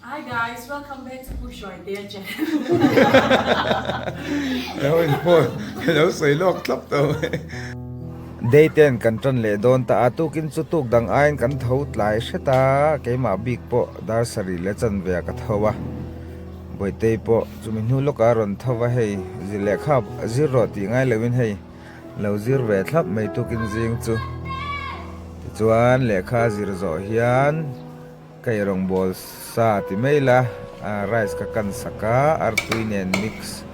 Hi guys, welcome back to Pu Hruaitea channel. Lo inhmuh lo sawi lawk thlap tawh mai. Day ten kan tan leh dawn ta a, tukin chu tuk dang aiin kan tho tlai hret a, keimah bik pawh dar sarih leh chanve ah ka tho a, Bawihtei pawh chumi hnu lawkah a rawn tho va hei zir lehkha zir rawh tih ngai loin hei lo zir ve thlap mai tukin zing chu tichuan lehkha zir zawh hian Ka ei rawngbawl sa ti mai la, rice ka kan sak a, artui nen mix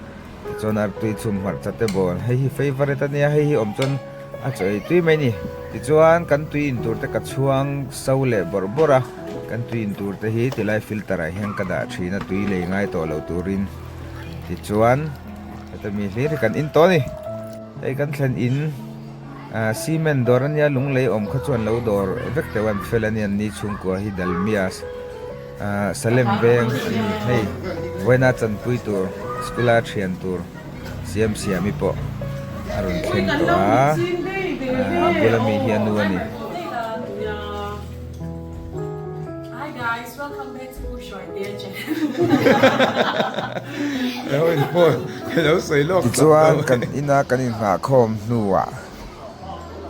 tichuan artui chhum hmarcha te bawl, hei hi favourite a nia, hei hi awm chuan a chaw ei tui mai a ni. Tichuan kan tui in tur te ka chhuang so leh bawrh bawrh a, kan tui in tur te hi tilai filter ah hian ka dah thin a, tui lei ngai tawh loh turin. Tichuan heta mi hlir hi kan in tawh a ni, hei kan thlen in. Cement dawr ania lunglei awm kha chuan lo dawr vek teuh an fel ania an ni chhungkua hi Dalmias Salem veng an ni hei vawiina chanpui tur school a thian tur siam siami pawh a rawn thleng tawh a a bula mi hi a nu a ni. Hi guys, welcome back to Pu Hruaitea channel. Tichuan kan ina kan inhnahkhawm hnuah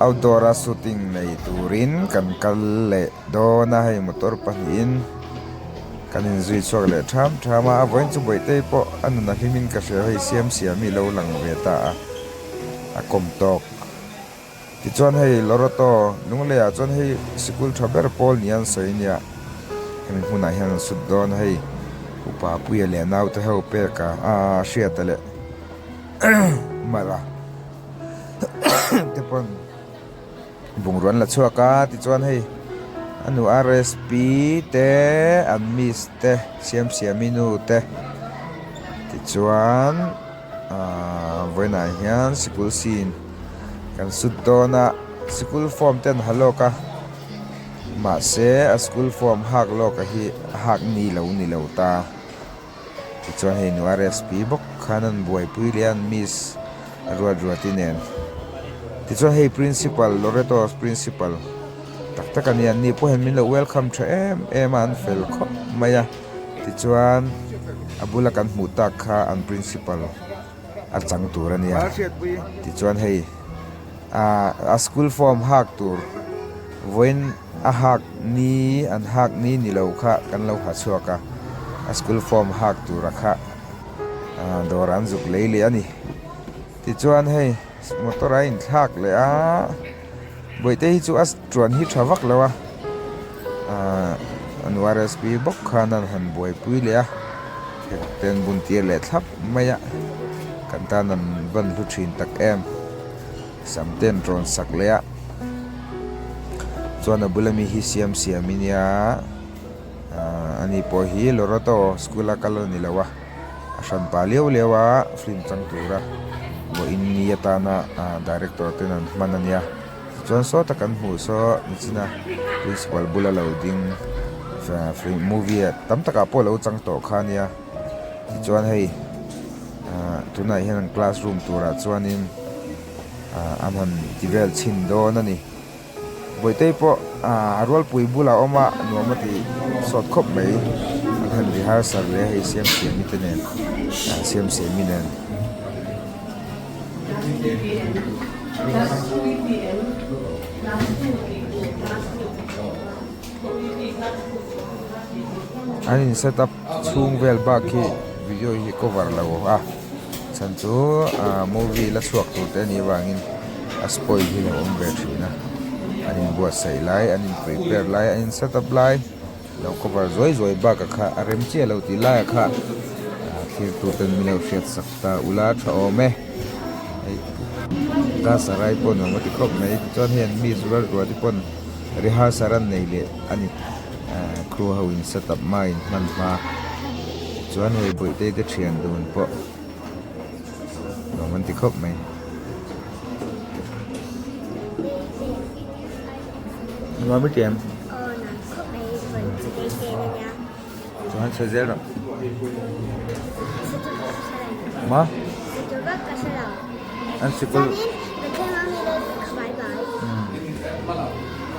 outdoor a shooting nei turin kan kal leh dawn a, hei motor pahnihin kan inzui chhuak leh tham tham a, a vawiin chu Bawihtei pawh a nun a hlimin ka hria hei siam siam hi lo lang ve ta a, a kawm tawk. Tichuan hei Loreto Lungleiah chuan hei sikul tha ber pawl ni an sawi nia, hemi hmunah hian an sut dawn a hei upa Puia leh naute ho pek a a hriata leh mala te pawn bungrua an la chhuak a tichuan hei a nu RSP te an miss te Siamsiami nu te tichuan. Ahh vawiinah hian sikul scene kan sut dawn a sikul form te an ha lawk a mahse a school form hak lawk a hi a hak ni lo ni lo ta tichuan hei nu rsp bawk khan an buaipui leh a an miss ruat ruati nen tichuan hei principal Loretos principal tak tak a ni an ni pawh hian min lo welcome tha em em a an fel khawp mai a. Tichuan a bula kan hmuh tak kha an principal a chang tur a nia. Tichuan hei a school form hak tur vawiin a hak ni an hak ni ni lo kha kan lo ha chhuak a, a school form hak tura kha dawr an zuk lei leh a ni. Tichuan hei motor a inthlak leh a. Bawihte hi chu a tuan hi tha vak lo a ahh an rsp bawk khan an han buaipui leh a pheikhawk te an bun tir leh thlap mai a kan tan an van hlu thin tak em sam te an rawn sak leh a chuan a bula mi hi siam siam i nia ahh ani pawh hi Loreto school a kal a ni lo a. A hran pah liau liau a film chang tura vawiin ni atana director ten an hman a nia tichuan sawta kan hmuh saw nichina principal bula lo ding film movie ah tam takah pawh lo chang tawh kha a nia tichuan hei ah tunah hian an classroom turah chuanin ah an han ti vel chhin dawn a ni. Bawihtei pawh a rualpui bulah a awm a nuam a ti sawt khawp mai an han rehearsal leh a hei Siamsiami te nen Siamsiami nen. An in set up chhung vel bak hi video hi cover lo a chhan chu movie la chhuak tur te a nih avangin a spoil hi lo awm ve thin a an inbuatsaih lai an in prepare lai an in set up lai lo cover zuai zuai bakah kha a rem chiah lo tih laiah kha thlir tur ten min lo hriat sak ta ula tha awm e hei gas a rai pawh nuam a ti khawp mai tichuan hei an miss rual rual te pawn rehearsal an nei leh a ni crew ho in set up hma in hman hma chuan hei bawihte te thian dun pawh nuam an ti khawp mai. Nuam i ti em? Aw nuam khawp mai vawi chu dei te na nia. Chuan sawi zel rawh. Ma? An sikul.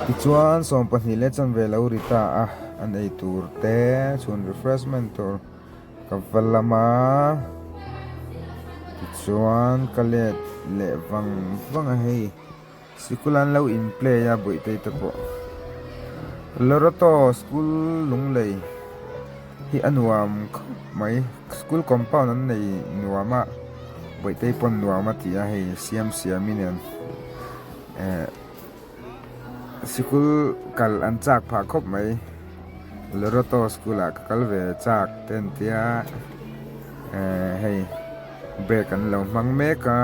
Tichuan 12 leh chanve lo ri ta a. An ei tur te chhun refreshment tur ka va lam a tichuan ka let leh vang vang a hei sikul an lo in play a bawihte te pawh Loreto school lunglei hi a nuam khawp mai school compound an nei nuam a bawihte pawn nuam a ti a hei siam siam in nen eh. Sikul kal an chak phah khawp mai. Loreto school ah ka kal ve chak te an tia eh hei break an lo hmang mek a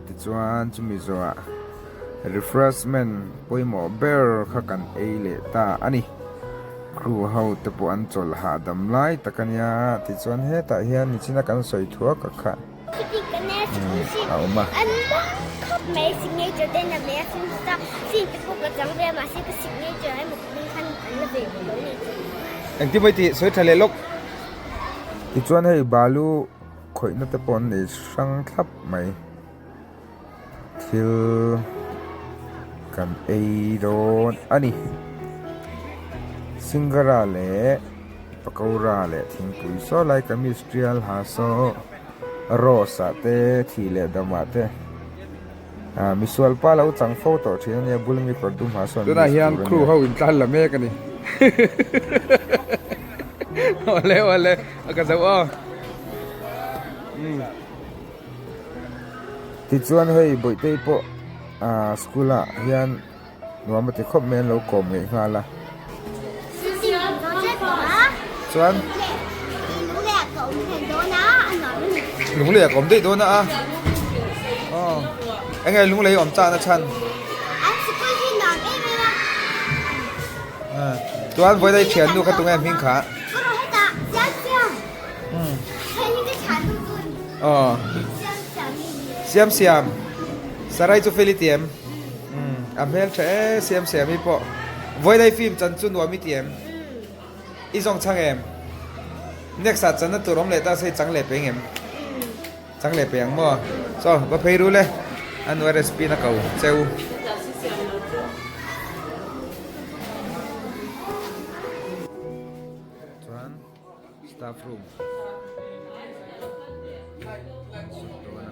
tichuan chumi zawhah refreshment pawimawh ber kha kan ei leh ta a ni. Crew ho te pawh an chawlh hahdam lai tak a nia tichuan hetah hian nichina kan sawi thuak a kha. a awm a. Engtin mai tih sawi tha leh lawk. Tichuan hei balu khawihna te pawh an nei hrang thlap mai. Thil kan ei dawn a ni. Singara leh pakora leh thingpui saw lai kamis tial ha saw rose ah te thi leh dam ah te ah misual pa lo chang fo tawh thin a nia bul mi kawr dum ha sawn Tunah hian crew ho in tlan la mek a ni. Awle awle a ka zo aw. Tichuan hei Bawihtei pawh ah school ah hian nuam a ti khawp mai an lo kawm ngei nghal a. Chuan Lunglei ah ka awm daih dawn a aw eng nge Lunglei awm chak na chhan chuan vawiin a i thiannu kha tunge hming kha. Aw Siam siam Sarai chu fel i ti em a hmel tha e Siam siam hi pawh Vawilai film chan chu nuam i ti em i zawng chhang em next ah channa tur awm leh ta se i chang leh peng em chang leh peng ang maw chaw va phei rul e a nu recipe na ko cheu. Chuan staff room an sut dawn a.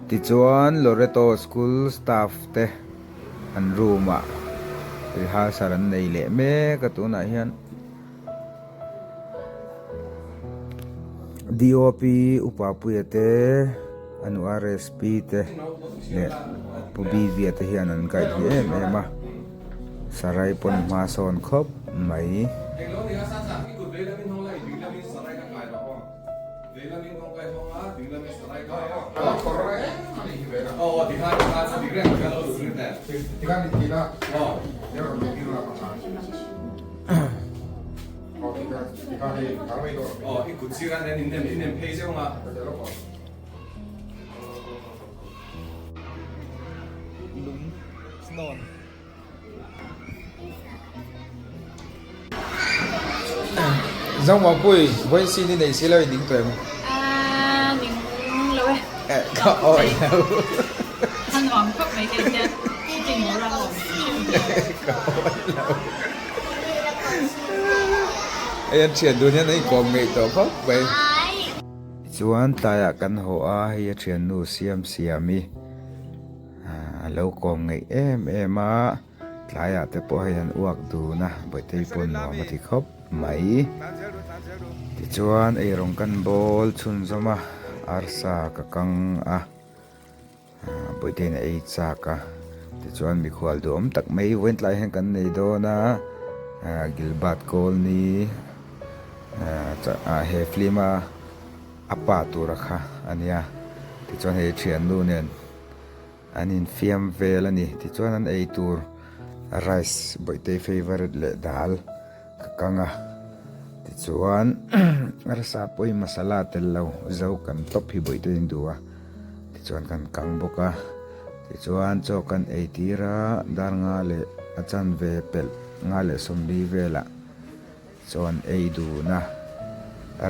Tichuan Loreto School staff te an room ah rehearsal an nei leh mek a tunah hian DOP upa puia te a nu RSP te leh pu Bivia te hian an guide ve em em a sarai pawn hma sawn khawp mai. Zongmawpui, vawiin sin i nei si lo i ning tawh em? Aaa, ning lo e. Eh, ka awi lo. A nuam khawp mai hei hian shooting tur a awm hrim hrim. Ka awi lo. Hei an thian dun hian an inkawm ngeih tawh khawp mai. Tichuan tlaiah kan haw a, hei a thiannu Siam Siami. A lo kawm ngeih em em a, tlaiah te pawh hei an uak dun a, Bawihtei pawh nuam a ti khawp mai. Tichuan eirawng kan bawl chhunzawm a, arsa ka kang a, Bawihteiin a ei chak a. Tichuan mikhual duhawm tak mai vawiin tlai hian kan nei dawn a, Gilbert Colney he film a a pa tura kha a nia. Tichuan hei thiannu nen an infiam vel a ni. Tichuan an ei tur rice bawihte favourite leh dal ka kang a. Tichuan arsa pawhin masala tel lo zo kan tawp hi bawihte in duh a. Tichuan kan kang bawk a, tichuan chaw kan ei tir a, dar nga leh a chanve pelh nga leh sawmli velah chaw an ei dun a,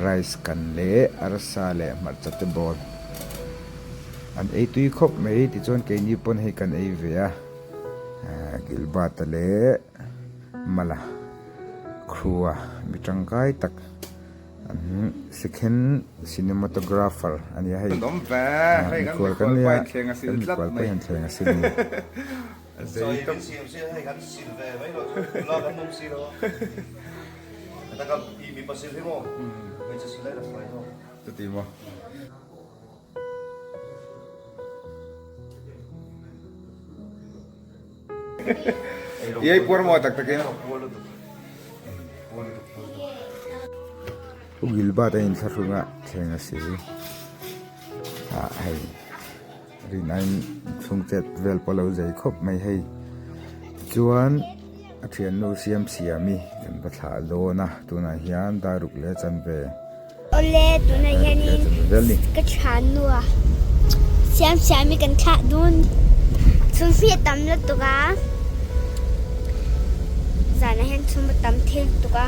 rice kan leh arsa leh hmarcha te bawl an ei tui khawp mai. Tichuan keini pawn hei kan ei ve a, Gilbert-a leh Mala crew-a mi tangkai tak. Sikhen cinematographer a nia hei. Mikhual kan nia kan mikhual pawh hian thleng a sil ni. Chuti maw. Iai puar maw tak takin. U Gilbert a inthlahrung a thleng a si ah hei rinaiin chhung chet vel pawh a lo zei khawp mai hei chuan a thiannu siam siami kan va thlah dawn a tunah hian daruk leh chanve. Awle tunah hianin ka thiannu a siam siam hi kan thlah dun chhum hi a tam lutuk a zanah hian chhum a tam thei lutuk a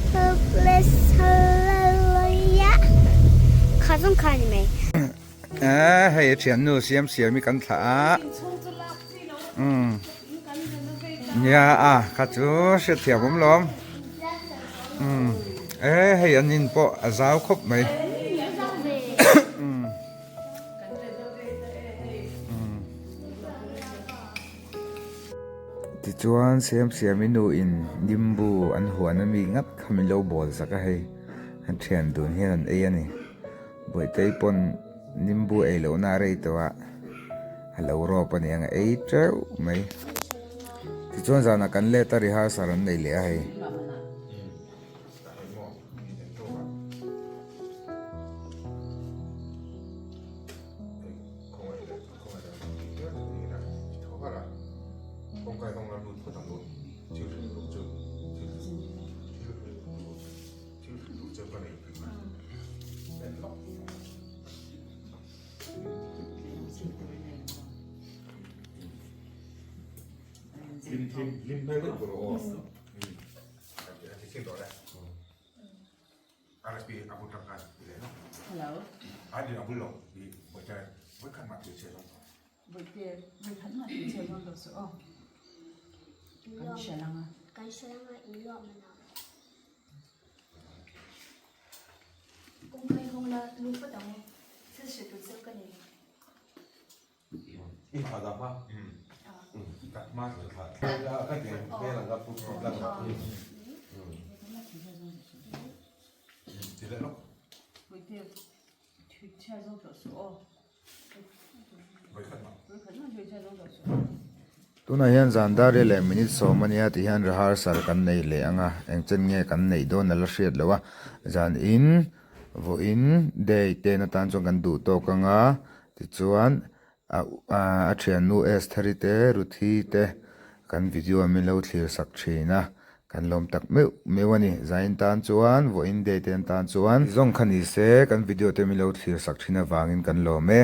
hopeless hallelujah kha zawng kha a ni mai. Hei a thiannu siam siam hi kan thlah a Nia a kha chu hriatthiam awm lawm umm e hei an in pawh a zau khawp mai umm tichuan siam siam i nu in nimbu an huan ami ngat kha min lo bawl zak a hei an thian dun hian an ei a ni. Buaitei pawn nimbu ei lohna a rei tawh a, a lo rawp a niang a ei teuh mai. Tichuan zanah kan let a rehearsal an nei leh a hei. Kan hre langa in luah man ang. Tunah hian zan dar leh minute sawm a nia tih hian rehearsal kan nei leh ang a, eng chen nge kan neih dawn a la hriat loh a, zan in vawiin day ten atan chuan kan duh tawk ang a, tichuan a thiannu Estheri te Ruthi te kan video min lo thlir sak thin a, kan lawm tak meuh meuh a ni. Zain tan chuan vawiin day ten tan chuan zawng kha ni se kan video te min lo thlir sak thin avangin kan lawm e.